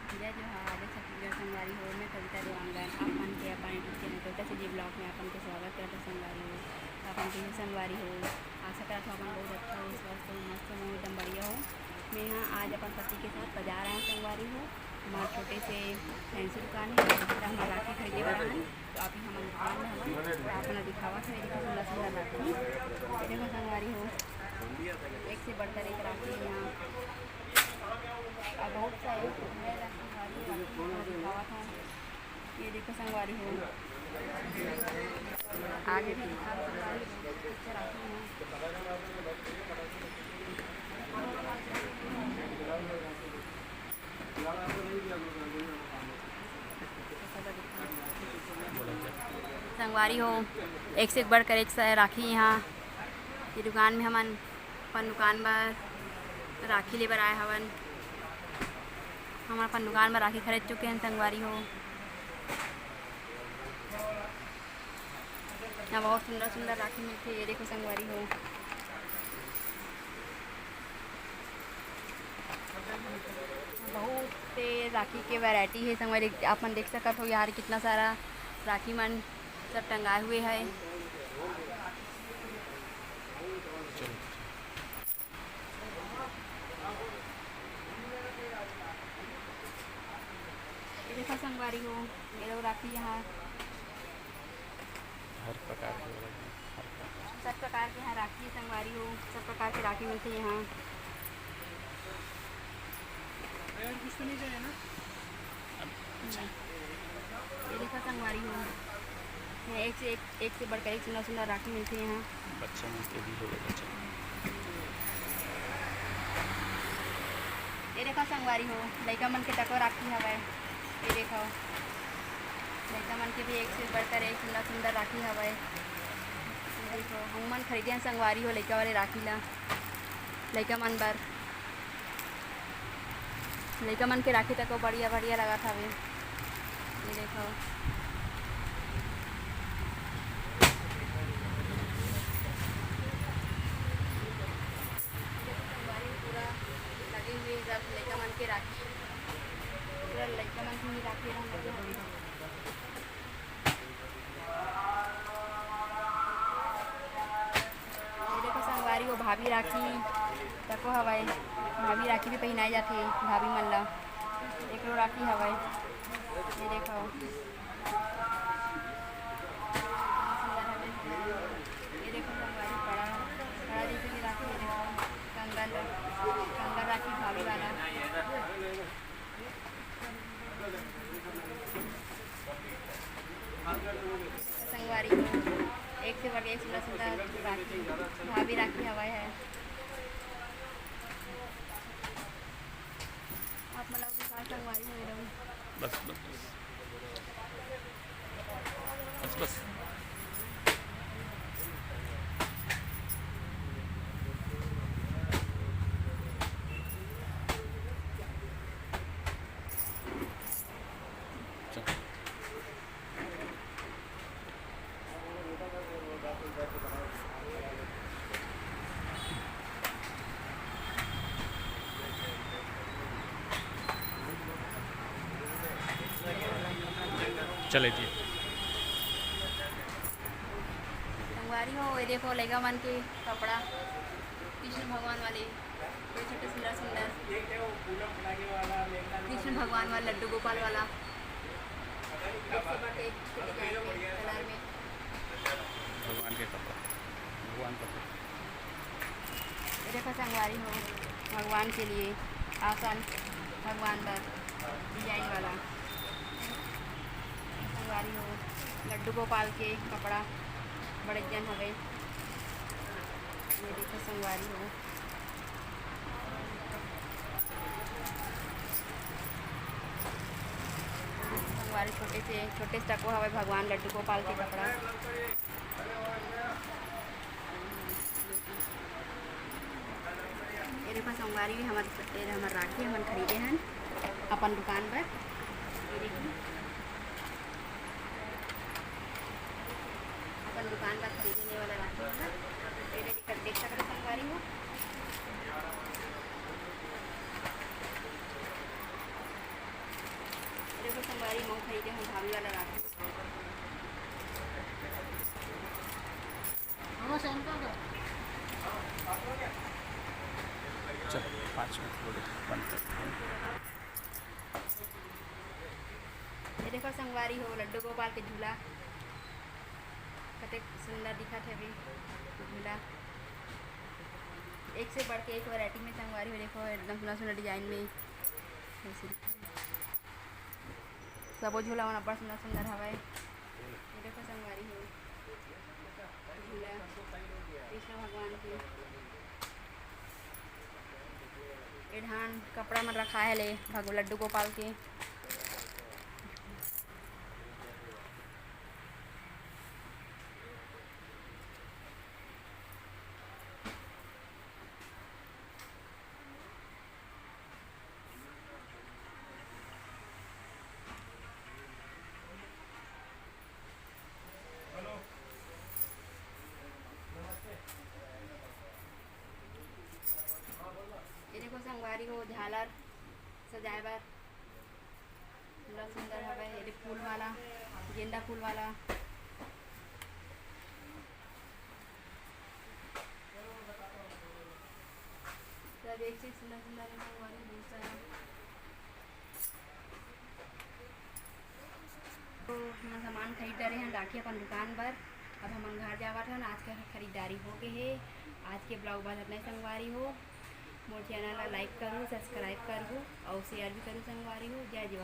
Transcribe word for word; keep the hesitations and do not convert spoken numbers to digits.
जय जोहार, जय छत्तीसगढ़ संगवारी हो। मैं कविता देवांगन, आप मन के अपन YouTube चैनल कविता सीजी ब्लॉग में आप मन के स्वागत करत हूँ संगवारी हो। आप मन के संगवारी हो, आशा करत हूँ आप मन बहुत अच्छा हो, स्वस्थ हो, मस्त हो, एकदम बढ़िया हो। मैं यहाँ आज अपन पति के साथ बाजार आए हूँ संगवारी हो। हमारे छोटे से फैंसी दुकान है, तो हमारे राखी खरीदे वाला है, तो अभी हम दुकान में हवन, तो आप मन दिखावत है, देखो सुंदर सुंदर राखी, देखो संगवारी हो, एक से बढ़कर एक राखी है यहाँ। अब बहुत सारे नए रंग के हमारे दिखावत हैं। ये देखो संगवारी हो, आगे भी दिखाओ संगवारी हो, अच्छा राखी है। संगवारी हो, एक से एक बढ़कर एक सा-, राखी यहाँ ये दुकान में हमन अपन दुकान बर राखी ले बर आए हवन। हम अपन दुकान बर राखी खरीद चुके हैं संगवारी हो। यहाँ बहुत सुंदर सुंदर राखी मिलथे। ये देखो संगवारी हो, बहुत से राखी के वैरायटी है संगवारी। आप मन देख सकत हो यार, कितना सारा राखी मन सब टंगाए हुए है। ये देखो संगवारी हो, ये लोग राखी यहाँ हर प्रकार के वाला, हर प्रकार। सब प्रकार के यहाँ राखी संगवारी हो, सब प्रकार के राखी मिलथे यहाँ। ये देखो संगवारी हो, यहाँ एक से एक, एक से बढ़कर एक सुंदर सुंदर राखी मिलथे यहाँ। बच्चा मन के भी होवे बच्चा। ये देखो संगवारी हो, लइका मन के तको राखी हवय। ये देखो, लइका मन के भी एक से बढ़कर एक सुंदर सुंदर राखी हवय। ये देखो, हमन खरीदे हन संगवारी हो लइका वाले राखी ला, लइका मन बर। लइका मन के राखी तको बढ़िया बढ़िया लगत हवे। ये देखो, संगवारी पूरा लगे हुए सब लइका मन के राखी, पूरा लइका मन के ही राखी रहना चाहिए। ये देखो संगवारी हो, भाभी राखी तको हवय, भाभी राखी भी पहिनाए जाथे भाभी मन ला। एकरो राखी हवय, ये देखो। सुंदर हवे। ये देखो संगवारी, कड़ा, कड़ा जैसे भी राखी, ये देखो, कंगन, कंगन राखी भाभी वाला। संगवारी, एक से बढ़ के एक सुंदर सुंदर राखी, भाभी राखी हवय है। आप मन ला दिखा संगवारी हो एकदम। बस, बस, बस। बस, बस। चल। चले जी। संगवारी हो, ये देखो लइका मन के कपड़ा, कृष्ण भगवान वाले, ये छोटे सुंदर सुंदर कृष्ण भगवान वाला, लड्डू गोपाल वाला, एक से बढ़ के एक डिजाइन में, कलर में। भगवान के कपड़ा, भगवान का कपड़ा। ये देखो संगवारी हो, भगवान के लिए आसन, भगवान बर डिजाइन वाला संगवारी हो, लड्डू गोपाल के कपड़ा बड़े जन हवे। ये देखो संगवारी हो, संगवारी छोटे से, छोटे से तको हवे भगवान लड्डू गोपाल के कपड़ा। ये देखो संगवारी, हमर, ये हमर राखी हमन खरीदे हन अपन दुकान बर। ये देखो, अपन दुकान बर खरीदे वाला राखी हमन। ये देखो, देख सकते हो संगवारी हो। सारी मऊ खरीदे हूँ, भाभी वाला राखी। चल, पाँच मिनट हो गए, बंद कर। ये देखो संगवारी हो, लड्डू गोपाल के झूला, कतेक सुंदर दिखत हवे झूला। एक से बढ़ के एक वैरायटी में संगवारी हो, देखो एकदम सुंदर सुंदर डिजाइन में। ऐसे सबो झूला मन अब्बड़ सुंदर सुंदर हवय। ये देखो संगवारी हो, झूला कृष्ण भगवान के। ए ढान कपड़ा मन रखाए हे ले भगव लड्डू गोपाल के। ये देखो संगवारी हो, झालर सजाए बर सुंदर सुंदर हवे। ये फूल वाला, गेंदा फूल वाला, सब एक से एक सुंदर सुंदर है संगवारी, बहुत सारा। तो हमन सामान खरीद डारे हन राखी अपन दुकान बर। अब हमन घर जावत हन। आज के खरीदारी हो गए हे। आज के vlog बस अतना ही संगवारी हो। मोर channel ला like करू, subscribe करू और share भी करू संगवारी हो। जय जोहार।